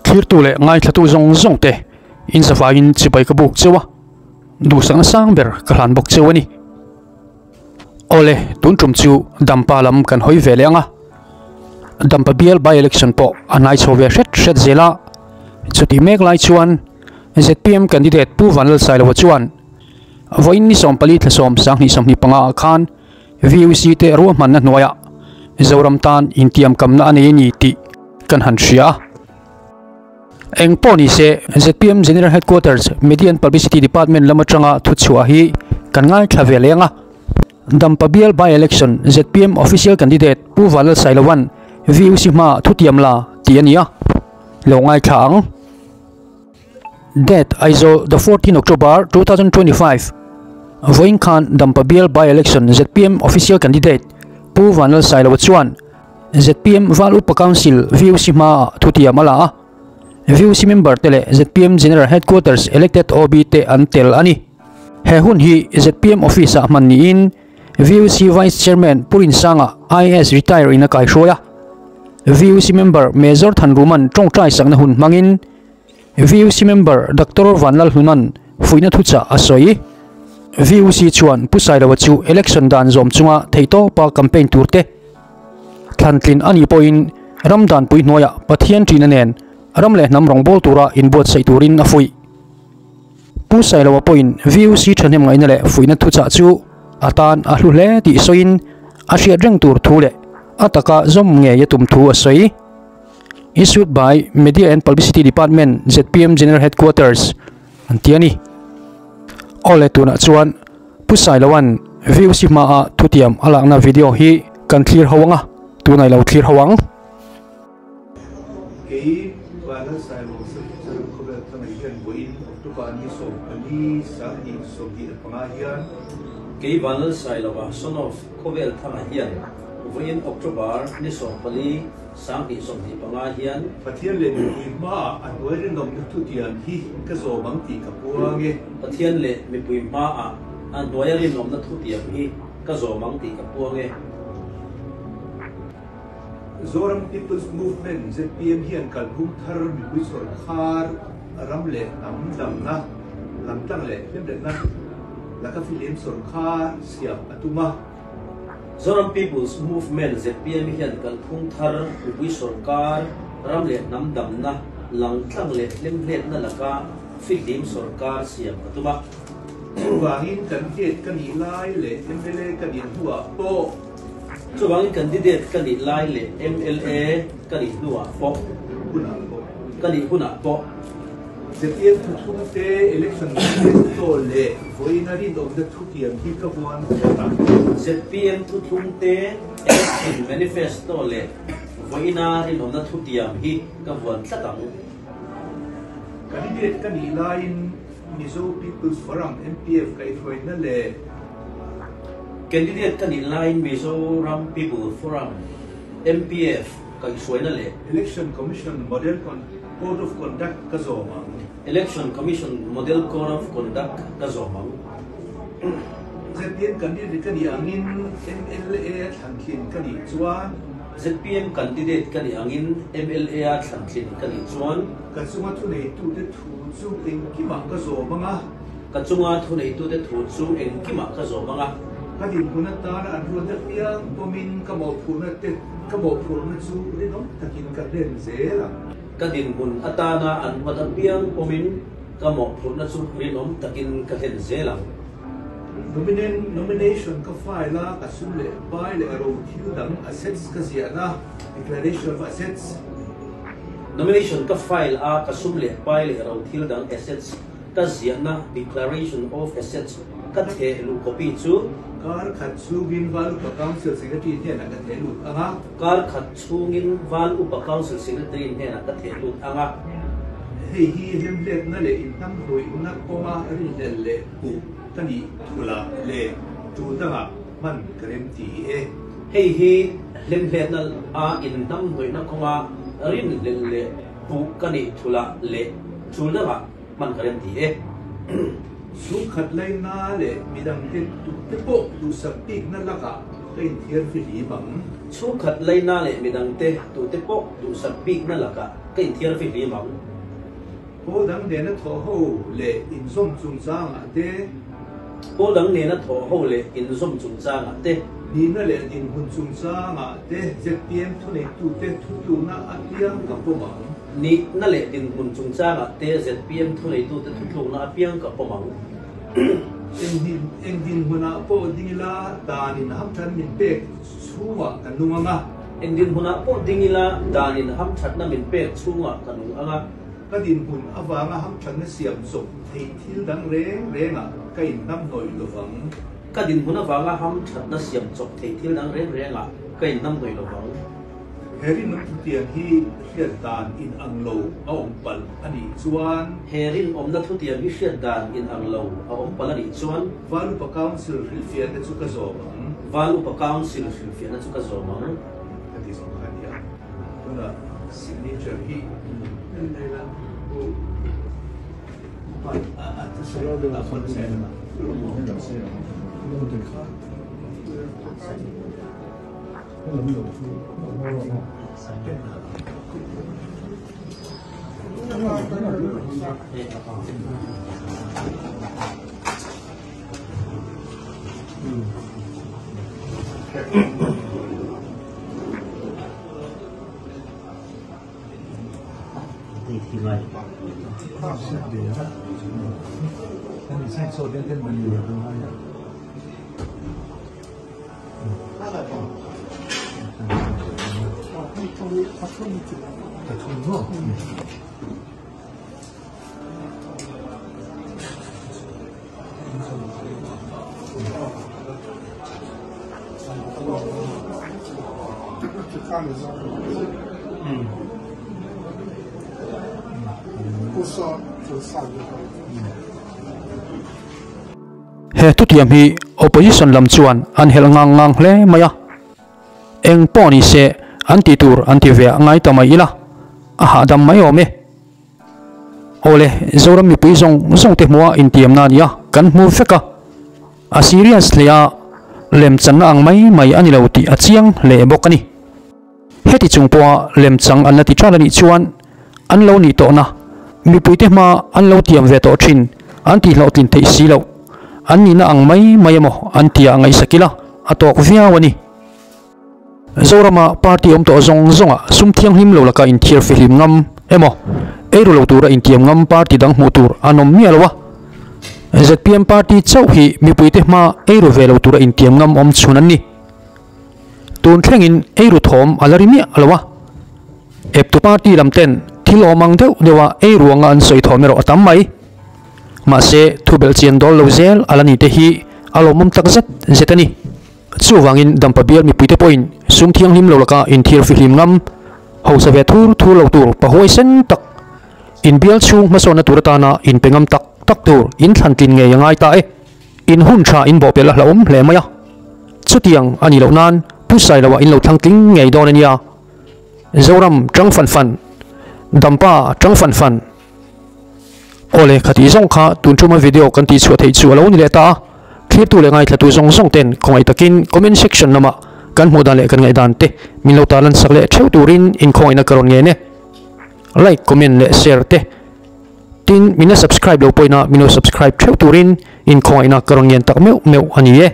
Thlirtu leh ngaithlatu zawng zawng te in zavaiin chibai ka buk cheu a, duhsakna sang ber ka hlan bawk cheu a ni. Awle, tun tum chu Dampa lam kan hawi ve leh ang a, Dampa bial by election pawh a hnai chho ve hret hret zel a, chutih mek lai chuan zpm candidate Pu Vanlalsailoa chuan vawiin ni 14 thla sawm 20 25 ah khan VUC te ruahmanna hnuaiah Zoram tan intiamkamna a nei a ni tih kan han hria a. Eng pawh ni se, zpm General Headquarters Media and Publicity Department lam atanga thuchhuah hi kan ngaithla ve leng a. Dampa bial by-election zpm official candidate Pu Vanlalsailova'n VUC hmaah thutiam la tih a ni a, lo ngaithla ang. Date, Aizawl, the 14 October 2025, Vawiin khan Dampa bial by-election zpm official candidate Pu Vanlalsailoa chuan zpm Val Upa Council VUC hmaah thutiam a la a, VUC member te leh zpm General Headquarters elected OB te an tel a ni. He hun hi zpm office ah hman niin VUC Vice Chairman Pu Rinsanga IAS retire in a kaihruai a, VUC member Major Thanruman tawngtai sakna hun hmangin VUC member Doctor Vanlalhlunan fuihna thuchah a sawi. VUC chuan Pu Sailoa chu election dan zawm chunga theihtawpa campaign tur te thlantlin a nih pawhin ram danpui hnuaiah Pathian ṭihna nen ram leh hnam rawngbâwl tura inbuatsaih turin a fuih. Pu Sailoa pawhin VUC ṭhahnem ngaihna leh fuihna thuchah chu a tan a hlu hle tih sawiin a hriat reng tur thu leh a taka zawm ngei a tum thu a sawi. Issued by Media and Publicity Department, zpm General Headquarters an ti a ni. Awle tunah chuan Pu Sailoa'n VUC hmaah thutiam a lakna video hi kan thlir ho ang a, tunah i lo thlir ho ang. Kei Vanlal Sailo Saram khawvel thlangai hian vawiin October ni 14 25 hian. Kei Vanlal Sailova son of khawvel thanga hian vawiin October ni 14 2025 hian. Pathian leh mipui hmaah a hnuai rinawmna thutiam hi ka zawm ang tih ka puang e. Pathian leh mipui hmaah a hnuaia rinawmna thutiam hi ka zawm ang tih ka puang e. Zoram People's Movement, zpm, hian kalphung thar mipui sawrkhar ram leh hnam damna, lamtlang leh hlemhletna laka fihlim sawrkhar siam a tum a. Zoram People's Movement, zpm, hian kalphung thar mipui sawrkar ram leh hnam damna, langtlang leh hlemhletna laka fihlim sawrkar siam a tum a. Chuvangin candidate ka nih lai leh mla ka nih hnuah pawh. Chuvangin candidate ka nih lai leh mla ka nih hnuah pawh. Hunah pawh. Ka nih hunah pawh. Zpm thuthlung te election manifesto leh vawiina rinawmna thutiam hi ka vuan tlat a. Zpm thuthlung te election manifesto leh vawiina rinawmna thutiam hi ka vuan tlat ang. Candidate ka nih laiin Mizo People's Forum, MPF, kaihhruaina leh. Candidate ka nih laiin Mizoram People Forum, MPF, kaihhruaina leh. Election Commission Model Code of Conduct ka zawm ang. Election Commission Model Code of Conduct ka zawm ang. Zpm candidate ka nih angin mla a thlantlin ka nih chuan. Zpm candidate ka nih angin mla a thlantlin ka nih chuan. Ka chunga thuneitute thu chu engkimah ka zawm ang a. Ka chunga thuneitute thu chu engkimah ka zawm ang a. Ka dinhmun atana an ruat apiang pawmin ka mawhphurhna te ka mawhphurhna chu rinawm takin ka hlen zel ang. Ka dinhmun atana an ruat apiang pawmin ka mawhphurhna chu rinawm takin ka hlen zel ang. Nomination ka file a, ka sum leh pai leh ro thil dang assets ka ziahna, declaration of assets. Nomination ka file a, ka sum leh pai leh ro thil dang assets Ka ziahna Declaration of Assets ka theh luh copy chu. Kar khat chhungin Val Upa Council Secretary hnenah ka theh lut ang a. Kar khat chhungin Val Upa Council Secretary hnenah ka theh lut ang a. Hei hi hlemhletna leh inhnamhnawihna kawnga rinhlelh leh puh ka nih thulah leh tul dangah hman ka remti e. Hei hi hlemhletna a inhnamhnawihna kawnga rinhlelh leh puh ka nih thulah leh tul dangah hman ka rem ti e. Chhungkhat laina leh midangte tute pawh duhsak bikna lakah. ka inthiar fihlim ang. Chhungkhat laina leh midangte tute pawh duhsak bikna lakah ka inthiar fihlim ang. Pawl dang nena thawh ho leh inzawm chungchangah te. Pawl dang nena thawh ho leh inzawm chungchangah te. Nihna leh dinhmun chungchangah te zpm thuneitute thutlukna apiang ka pawm ang. Nihna leh dinhmun chungchangah te zpm thuneitute thutlukna apiang ka pawm ang. Eng dinhmunah pawh ding ila danin hamthatna min pek chhungah ka nung ang a. Eng dinhmunah pawh ding ila danin hamthatna min pek chhungah ka nung ang a. Ka dinhmun avanga hamthatna siam chawp theih thil dang reng rengah ka inhnamhnawih lo vang. Ka dinhmun avanga hamthatna siam chawp theih thil dang reng rengah ka inhnamhnawih lo vang. He rinawm thutiang hi hriat dan inang lo a awm palh a nih chuan. He rinawmna thutiang hi hriat dan inang lo a awm palh a nih chuan. Val Upa Council hrilhfiahna chu ka zawm ang. Val Upa Council hrilhfiahna chu ka zawm ang. Ka ti zawng kha a nia. Tuna signature hi He thutiam hi opposition lam chuan an helh ngang ngang hle mai a, eng pawh ni se an tih tur an ti ve a ngai ta mai ila, a hahdam mai awm e. Awle, Zoram mipui zawng zawng te hmuha intiamna a ni a, kan hmu vek a. A serious hle a, lemchanna ang mai mai a ni lo tih a chiang hle bawk a ni. Heti chung pawha lemchang an la ti ṭal a nih chuan an lo nih tawhna, mipuite hma an lo tiam ve tawh ṭhin an tihhlawhtlin theih si loh, an nihna ang mai mai emaw an tia ngaihsak ila a tawk viau a ni. Zorama party awm tawh zawng zawngah sum thianghlim lo laka inthiar fihlim ngam emaw, eiru lo tura intiam ngam party dang hmuh tur an awm miah lo a. Zpm party chauh hi mipuite hma eiru ve lo tura intiam ngam awm chhun an ni. Tun thlengin eiru thawm a la ri miah lo a. Eptu party lam ten thil awm ang deuh deuha eiru anga an sawi thawm erawh a tam mai. Mahse, thubelh chian dawl lo zel a la ni te hi a lawmawm tak zet zet a ni. Chuvangin Dampa bial mipuite pawhin sum thianghlim lo laka inthiar fihlim ngam, hausa ve thur thur lo tur pahuai sen tak, inbial chhung hmasawnna tur atana inpe ngam tak tak tur inthlantlin ngei a ngai ta e. In hun tha in bawhpelh a hlauhawm hle mai a. Chutiang a nih loh nan Pu Sailoa in lo thlangtling ngei dawn a nia. Zoram tang fan fan, Dampa tang fan fan. Awle, khatih zawng kha tun thuma video kan tih chhuah theih chu a lo ni leh ta a, thlirtu leh ngaithlatu zawng zawng ten khawngaih takin comment section lamah kan hmuh dan leh kan ngaihdan te min lo tarlan sak leh theuh turin inkhawngaihna ka rawn ngen e. Like, comment leh share te tin min la subscribe lo pawhin a min lo subscribe theuh turin inkhawngaihna ka rawn ngen tak meuh meuh a ni e.